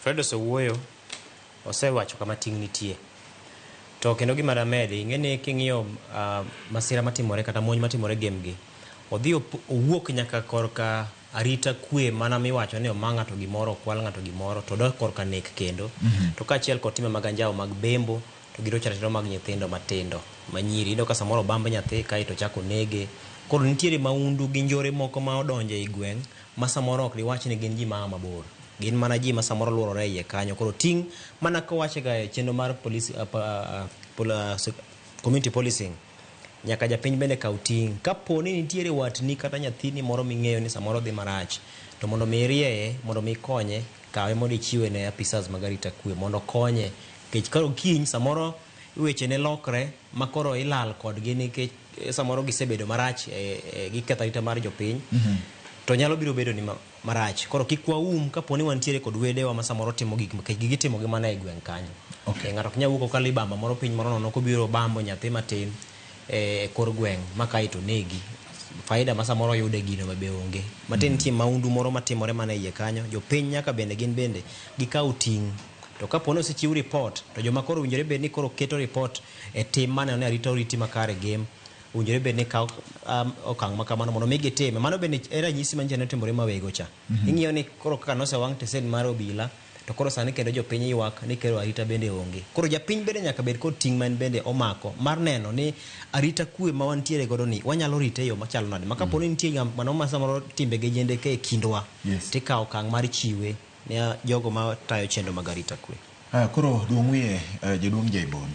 Fred osewuoyo, osewacho kama ting' nitie. To kendo gima damedi, ing'e ni king'iyo masira matimore kata monj matimore Gem gi, odhi owuok nyaka korka arita kwe mana miwacho ni oma ng'ato gimoro, okwal ng'ato gimoro, to odok korka nek kendo. To kaachiel kod timbe mag anjawo mag bembo, to gi rocho ratiro mag nyithindo matindo manyiri. Iyudo ka samoro obamb nyathi kaeto ochak onege. Koro nitiere maundu gi njore moko ma odonjo ei gweng' ma samoro ok diwach ni gin ji maa mabor. Gin mana ji ma samoro luorore e iye kanyo. Koro ting' mana kowachega e chenro mar police, community policing, nyaka japiny bende kaw ting'. Kapo ni nitiere watni kata nyathini moro ming'eyo ni samoro dhi marach, to mondo mi irieye, mondo mi ikonye, kawe mondo ichiwe ne apisas mag arita kwe mondo okonye. Nikech koro kiny samoro weche ne lokre ma koro ilal kodgi nikech samoro gisebedo marach e giketho arita mar jopiny. To nyalo biro bedo ni marach. Koro kik waum kapo ni wantiere kod wedewa ma samoro timo gik nikech gitimo gi mana e gweng' kanyo. Ng'ato ok nyal wuok okalo ibamba moro piny moro nono kobiro bambo nyathi matin e kor gweng' ma kae to negi. Faida ma samoro oyude gino be onge. Matin nitie maundu moro matimore mana e iye kanyo. Jopiny nyaka bende gin bende gikaw ting'. To kapo ni osechiw report to joma koro owinjore bed ni koro keto report e tim maneno ni arita oriti makare Gem owinjore bed ni kawo okang' ma kamano mondo mi gitime. Mano bende e ranyisi manyiso ni otimore Mawego cha. Ing'iyo ni koro kaka nosewang' tesen mar obila to koro sani kendo jopiny ywak ni koro arita bende onge. Koro japiny bende nyaka bed kod ting' ma en bende omako mar neno ni arita kwe ma wantiere godo ni wanyalo rite e yo machalo nade. Ma kapo ni nitie ng'ama ma samoro timbe ge jendeke e kindwa tikawo okang' mar chiwe ne jogo matayo chenro mag arita kwe. Koro duong' wiye jaduong' Jaibon.